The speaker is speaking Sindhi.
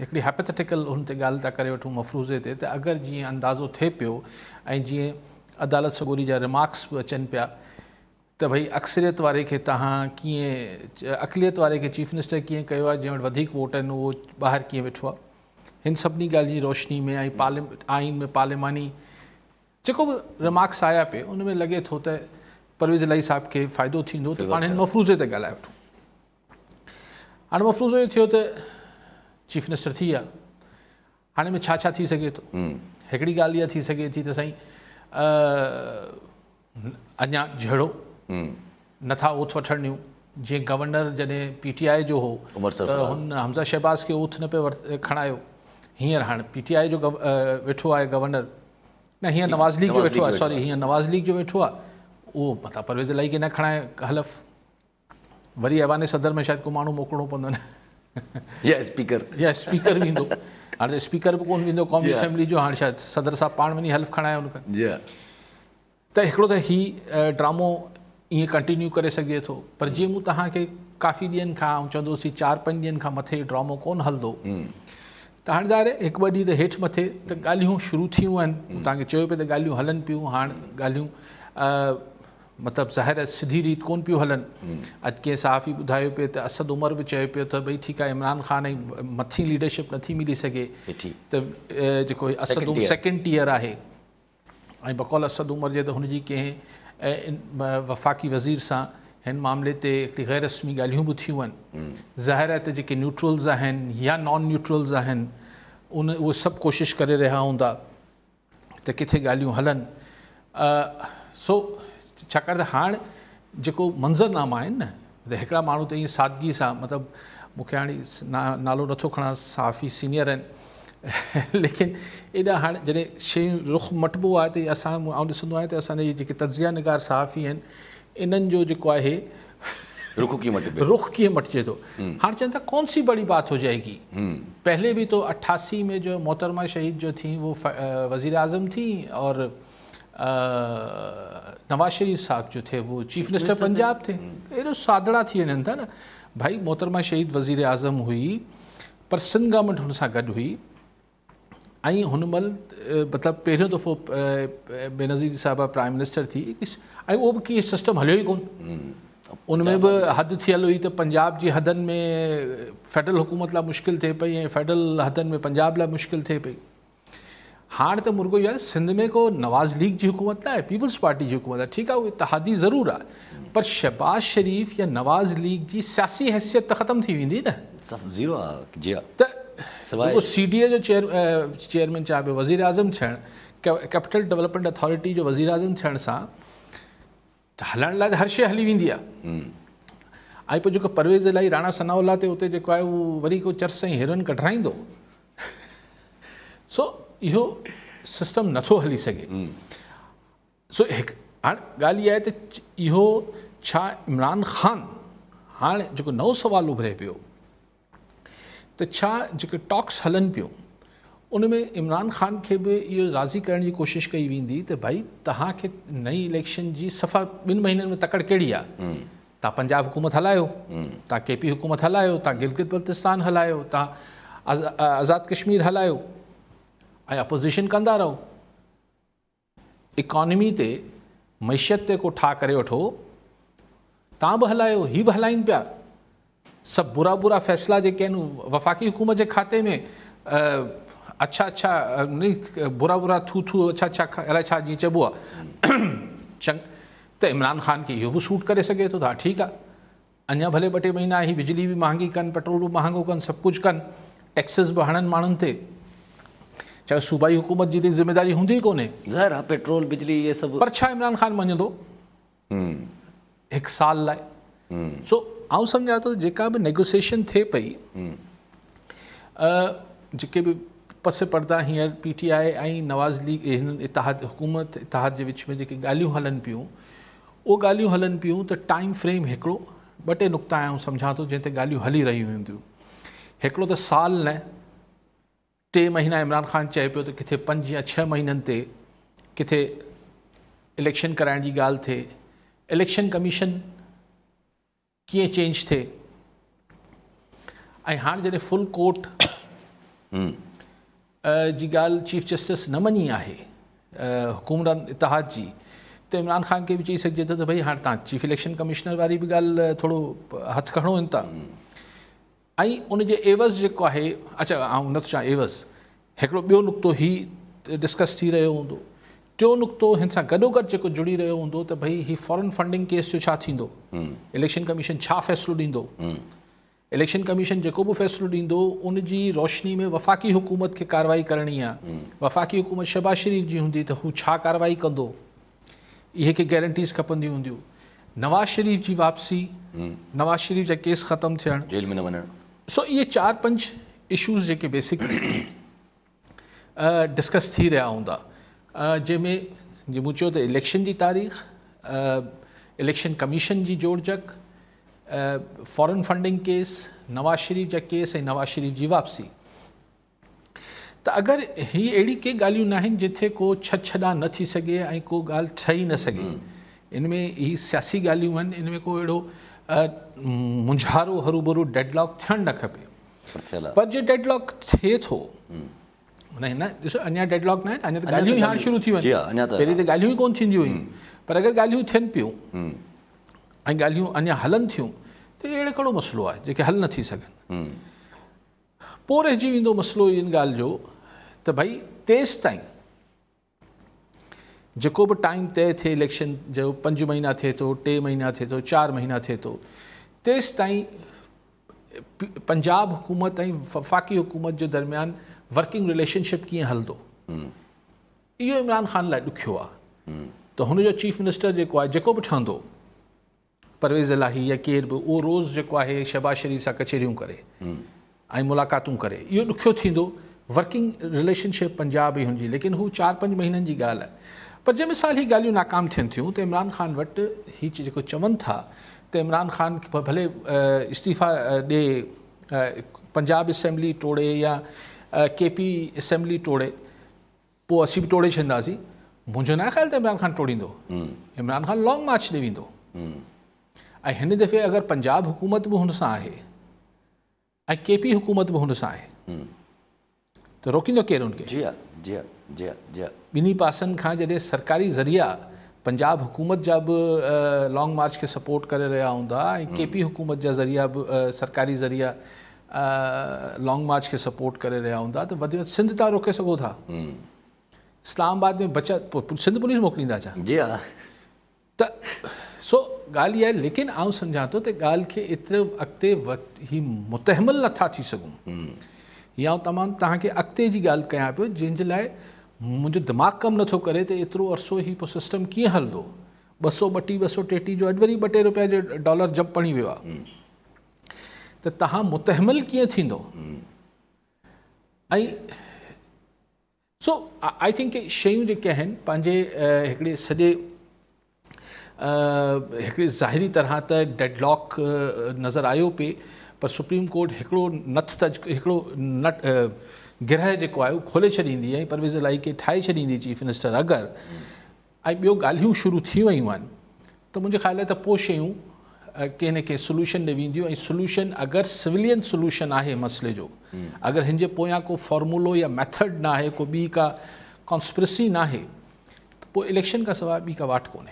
هڪڙي هائپوٿيٽيڪل ان تي ڳالهه ٿا ڪري وٺون مفروضي تي ته اگر جيئن اندازو ٿئي پيو ۽ جيئن عدالت سڳوري جا ريمارڪس به اچن پيا ته ڀئي اڪثريت واري کي توهان ڪيئن اقليت واري کي چيف منسٽر ڪيئن ڪيو آهي جنهن وٽ وڌيڪ ووٽ آهن اهو ٻاهر ڪيئن ويٺو آهي هن سڀني ڳالهين جي روشني ۾ ۽ آئين ۾ پارلياماني جيڪو به ريمارڪس آيا پئي ان ۾ لڳي ٿو ته پرويز الاهي صاحب کي فائدو ٿيندو ته پاڻ هن مفروضي تي ڳالهائي وٺون هاڻي مفروضو اهو ٿيو ته چيف منسٽر ٿي ويا هاڻي ۾ ڇا ڇا ٿي سگهي ٿو هڪڙي ڳالهه اها ٿي سگهي ٿي ته سائين اڃا جهڙو نٿا اوٿ وٺڻ ڏيون جيئن گورنر جڏهن پي ٽي آء جو هو ته هن حمزه شهباز کي اوٿ نه پئي کڻايو هينئر هاڻي پي ٽي آء جو ويٺو آهي گورنر نه هينئر نواز ليگ جو ويٺو آهي سوري هينئر نواز ليگ جو ويٺو آهي اهو متان پرويز الاهي کي نه کڻائي حلف وري ايوان صدر ۾ شايد ڪو ماڻهو موڪلڻو پوندو نه يا اسپيڪر يا اسپيڪر ويندو هاڻي ته اسپيڪر به ڪون ويندو قومي اسيمبلي جو هاڻي شايد صدر صاحب پاڻ وڃي حلف کڻائي ان کان جي ته هڪڙو ته هي ڊرامو ائين ڪنٽينيو ڪري سگهجي ٿو پر جيئن مون توهان کي ڪافي ڏينهن کان آئون چوندو هوس چار پنج ڏينهن کان مٿي ڊرامو ڪون هلندو ته هاڻي ظاهر هڪ ٻه ڏينهن ته هيٺ مٿي ته ڳالهيون شروع ٿيون آهن توهان کي چيو پئي ته ڳالهيون هلن پيون هاڻ ڳالهيون مطلب ظاهر آهي سڌي ريت ڪونه پيون هلن. اڄ ڪنهن صحافي ٻڌايو پئي ته اسد عمر به چيو پيو ته ڀئي ٺيڪ آهي عمران خان ۽ مٿين ليڊرشپ نٿي ملي سگهي ته جيڪو اسد عمر سيڪنڊ ٽيئر آهي ۽ بقول اسد عمر جي ته هن جي ڪنهن وفاقي وزير سان هن معاملي تي هڪڙي غير رسمي ڳالهيون به ٿيون آهن. ظاهر آهي ته جيڪي نيوٽرلز آهن يا نان نيوٽرلز آهن ان اهي سڀ ڪوشش ڪري رهيا هوندا. ته ڪٿي ڳالهيون هلن سو ڇاڪاڻ ته هاڻ جيڪو منظرناما آهن نه ته هڪڙا ماڻهو ته ائين سادگي سان مطلب مون کي هاڻي نالو نٿو کڻان صحافي سينيئر آهن ليڪن ايڏا هاڻ جڏهن شيون رخ مٽبو آهي ته اسان آئون ڏسندو آهيان ته اسان جي جيڪي تجزيه نگار صحافي آهن انهن جو جيڪو آهي رخ ڪيئن مٽبي رخ ڪيئن مٽجي ٿو هاڻ چون ٿا ڪون سي بڙي بات هو جائي گي پهلي به تو 88 ۾ جو محترمه شهيد جو ٿي وہ وزير اعظم ٿي اور نواز شريف صاحب جو ٿي وہ چيف منسٽر پنجاب ٿي ايڏو سادڙا ٿي وڃن ٿا نه ڀائي محترمه شهيد وزير اعظم هئي پر سنڌ گورنمينٽ هن سان گڏ هئي ۽ هن مهل مطلب پهريون دفعو بينظير صاحبه پرائم منسٽر ٿي ۽ اهو به ڪيئن سسٽم هليو ئي ڪون ان ۾ به حد ٿيل هئي ته پنجاب جي حدن ۾ فيڊرل حڪومت لاء مشڪل ٿئي پئي ۽ فيڊرل حدن ۾ پنجاب لاء مشڪل ٿئي پئي هاڻ ته مرڳو اهو آهي سنڌ ۾ ڪو نواز ليگ جي حڪومت نه آهي پيپلز پارٽي جي حڪومت آهي ٺيڪ آهي اهو اتحادي ضرور آهي پر شهباز شريف يا نواز ليگ جي سياسي حيثيت ته ختم ٿي ويندي نه زيرو آهي جي ته رڳو سي ڊي اي جو چيئرمين چاهي پيو وزيراعظم ٿيڻ ڪيپيٽل ڊولپمينٽ اٿارٽي جو وزيراعظم ٿيڻ سان ته هلڻ لاء ته هر شيء هلي ويندي آهي ۽ پوء جيڪو پرويز الاهي راڻا ثناء الله تي اتي جيڪو آهي اهو وري ڪو چرس ۽ هيروئن ڪڍرائيندو سو اهو سسٽم نٿو هلي سگهي سو هڪ هاڻ ڳالهه اها آهي ته اهو ڇا عمران خان هاڻ جيڪو نئون سوال اڀري پيو ته ڇا جيڪي ٽاڪس هلن پيون ان ۾ عمران خان کي به اهو راضي ڪرڻ جي ڪوشش ڪئي ويندي ته ڀائي توهان کي نئين اليڪشن جي صفا ٻن مهينن ۾ تڪڙ ڪهڙي آهي توهان پنجاب حڪومت هلايو توهان ڪي پي حڪومت هلايو توهان گلگت بلتستان هلايو توهان آزاد ڪشمير هلايو ۽ اپوزيشن ڪندا رهو اڪانومي تي معيشت تي ڪو ٺاهه ڪري وٺو، تان به هلايو هي به هلائين پيا، سڀ برا برا فيصلا جيڪي آهن وفاقي حڪومت جي کاتي ۾ اڇا اڇا ني برا برا ٿو ٿو اڇا اڇا الائي ڇا جيئن چئبو آهي چنگ ته عمران خان کي اهو به سوٽ ڪري سگهي ٿو ته ها ٺيڪ آهي اڃا ڀلي ٻه ٽي مهينا هي بجلي به مهانگي ڪن، پيٽرول به مهانگو ڪن، سڀ ڪجهه ڪن، ٽيڪسز به هڻن ماڻهن تي، چاهي صوبائي حڪومت جي ته ذميداري هوندي ئي ڪونهي. ظاهر آهي پيٽرول بجلي اهي سڀ. پر ڇا عمران خان مڃندو هڪ سال لاء؟ سو آئون سمجهان ٿو جيڪا به نيگوسيشن ٿئي پئي جيڪي به پس پرده هينئر پي ٽي آء ۽ نواز ليگ هنن اتحاد حڪومت اتحاد جي وچ ۾ جيڪي ڳالهيون هلن پيون اهو ڳالهيون هلن پيون ته ٽائيم فريم هڪڙو ٻه ٽي نقطا آئون سمجهان ٿو جنهن تي ڳالهيون هلي رهيون هونديون هڪڙو ته سال نه ٽي مهينا عمران خان چئي پيو ته ڪٿي پنج يا ڇهه مهينن تي ڪٿي اليڪشن ڪرائڻ جي ڳالهه ٿئي اليڪشن ڪميشن ڪيئن چينج ٿئي ۽ هاڻ جڏهن فل ڪورٽ جي ڳالهه چيف جسٽس نه مڃي آهي حڪمران اتحاد جي ته عمران خان کي به چئي سگهجي ٿو ته ڀئي هاڻ تان چيف اليڪشن ڪمشنر واري به ڳالهه ٿورو هٿ کڻو هن تان ۽ ان جي عيوض جيڪو آهي اچا آئون نٿو چوان عيوض هڪڙو ٻيو نقطو هي ڊسڪس ٿي رهيو هوندو ٽيون نقطو هن سان گڏو گڏ جيڪو جڙي رهيو هوندو ته ڀئي هي فارن فنڊنگ ڪيس جو ڇا ٿيندو اليڪشن ڪميشن ڇا فيصلو ڏيندو اليڪشن ڪميشن جيڪو به فيصلو ڏيندو ان جي روشني ۾ وفاقي حڪومت کي ڪارروائي ڪرڻي آهي وفاقي حڪومت شهباز شريف جي هوندي ته هو ڇا ڪارروائي ڪندو اهي کي گيرنٽيز کپنديون هونديون نواز شريف جي واپسي نواز شريف جا ڪيس ختم ٿيڻ جيل ۾ نه وڃڻ سو اهي چار پنج اشوز جيڪي بيسڪلي ڊسڪس ٿي رهيا هوندا جنهن ۾ جي مون چيو ته اليڪشن جي تاريخ اليڪشن ڪميشن جي جوڙجڪ foreign funding case, Nawaz Sharif جا ڪيس ۽ نواز شريف جي واپسي ته اگر هي اهڙي ڪي ڳالهيون ناهن جتي ڪو ڇڏ ڇڏان نه ٿي سگهي ۽ ڪو ڳالهه ٺهي نه سگهي ان ۾ هي سياسي ڳالهيون آهن ان ۾ ڪو اهڙو مونجهارو هروڀرو ڊيڊ لاڪ ٿيڻ نه کپي پر جي ڊيڊ لاڪ ٿئي ٿو نه نه ڏسو اڃا ڊيڊ لاڪ نه آهي اڃا ته ڳالهيون ئي هاڻ شروع ٿيون آهن پهرين ته ڳالهيون ئي ڪونه ٿينديون هيون پر اگر ڳالهيون ٿين پيون ۽ ڳالهيون اڃا هلن ٿيون ته اهڙو ڪهڙو مسئلو آهي جيڪي حل نه ٿي سگهن. پوء رهجي ويندو مسئلو ان ڳالهه جو ته ڀئي تيستائين جيڪو به ٽائيم طئي ٿئي اليڪشن جو 5 مهينا ٿئي ٿو، 3 مهينا ٿئي ٿو، 4 مهينا ٿئي ٿو، تيستائين پنجاب حڪومت ۽ وفاقي حڪومت جي درميان ورڪنگ رليشنشپ ڪيئن هلندو؟ اهو عمران خان لاء ڏکيو آهي ته هن جو چيف منسٽر جيڪو آهي جيڪو به ٺهندو پرويز الاهي يا ڪير به اهو روز جيڪو آهي شهباز شريف سان ڪچهريون ڪري ۽ ملاقاتون ڪري اهو ڏکيو ٿيندو ورڪنگ رليشن شپ پنجاب ۽ هن جي ليڪن هو 4 5 مهينن جي ڳالهه آهي پر جي مثال هي ڳالهيون ناڪام ٿين ٿيون ته عمران خان وٽ هي جيڪو چون ٿا ته عمران خان ڀلي استعيفا ڏي پنجاب اسيمبلي ٽوڙي يا ڪي پي اسيمبلي ٽوڙي پوء اسين به ٽوڙي ڇڏينداسين. منهنجو ناهي خيال ته عمران خان ٽوڙيندو. عمران خان لانگ مارچ ڏي ويندو. ۽ هن دفعي اگر پنجاب حڪومت به هن سان آهي ۽ ڪي پي حڪومت به هن سان آهي ته روڪيندو ڪير هن کي؟ جي ها جي ها جي ها جي ها. ٻنهي پاسن کان جڏهن سرڪاري ذريعا پنجاب حڪومت جا به لانگ مارچ کي سپورٽ ڪري رهيا هوندا ۽ ڪي پي حڪومت جا ذريعا به سرڪاري ذريعا لانگ مارچ کي سپورٽ ڪري رهيا هوندا ته وڌ ۾ وڌ سنڌ تان روڪي سگهو ٿا. اسلام آباد ۾ بچا سنڌ پوليس موڪليندا ڇا؟ جي ها. ته سو ڳالهه اها آهي ليڪن آئون سمجهان ٿو ته ڳالهه کي ايترو اڳتي هي متحمل نٿا ٿي سگهون. هي آئون تمام توهان کي اڳتي جي ڳالهه ڪيان پيو جنهن جي لاء منهنجو دماغ ڪم نٿو ڪري ته ايترو عرصو هي پوء سسٽم ڪيئن هلندو. 232 233 جو اڄ وري 2 3 روپيا جو ڊالر جمپ پڻي ويو آهي. ته توهان متحمل ڪيئن ٿيندو ۽ سو I think شيون جيڪي آهن پنهنجي هڪڙي سڄي هڪڙي ظاهري طرح ته ڊيڊ لاڪ نظر آيو پئي پر سپريم ڪورٽ هڪڙو نٿ ته هڪڙو نٽ گرهه جيڪو آهي اهو کولي ڇڏيندي ۽ پرويز الاهي کي ٺاهي ڇڏيندي چيف منسٽر اگر ۽ ٻيو ڳالهيون شروع ٿي ويون آهن ته منهنجي خيال آهي ته پوء شيون ڪنهن نه ڪنهن سوليوشن ڏي وينديون ۽ سوليوشن اگر سولين سوليوشن آهي مسئلي جو اگر هن جي پويان ڪو فارمولو يا ميٿڊ نه آهي ڪو ٻي ڪا ڪانسپرسي نه آهي ته پوء اليڪشن کان سواء ٻي ڪا واٽ ڪونهي.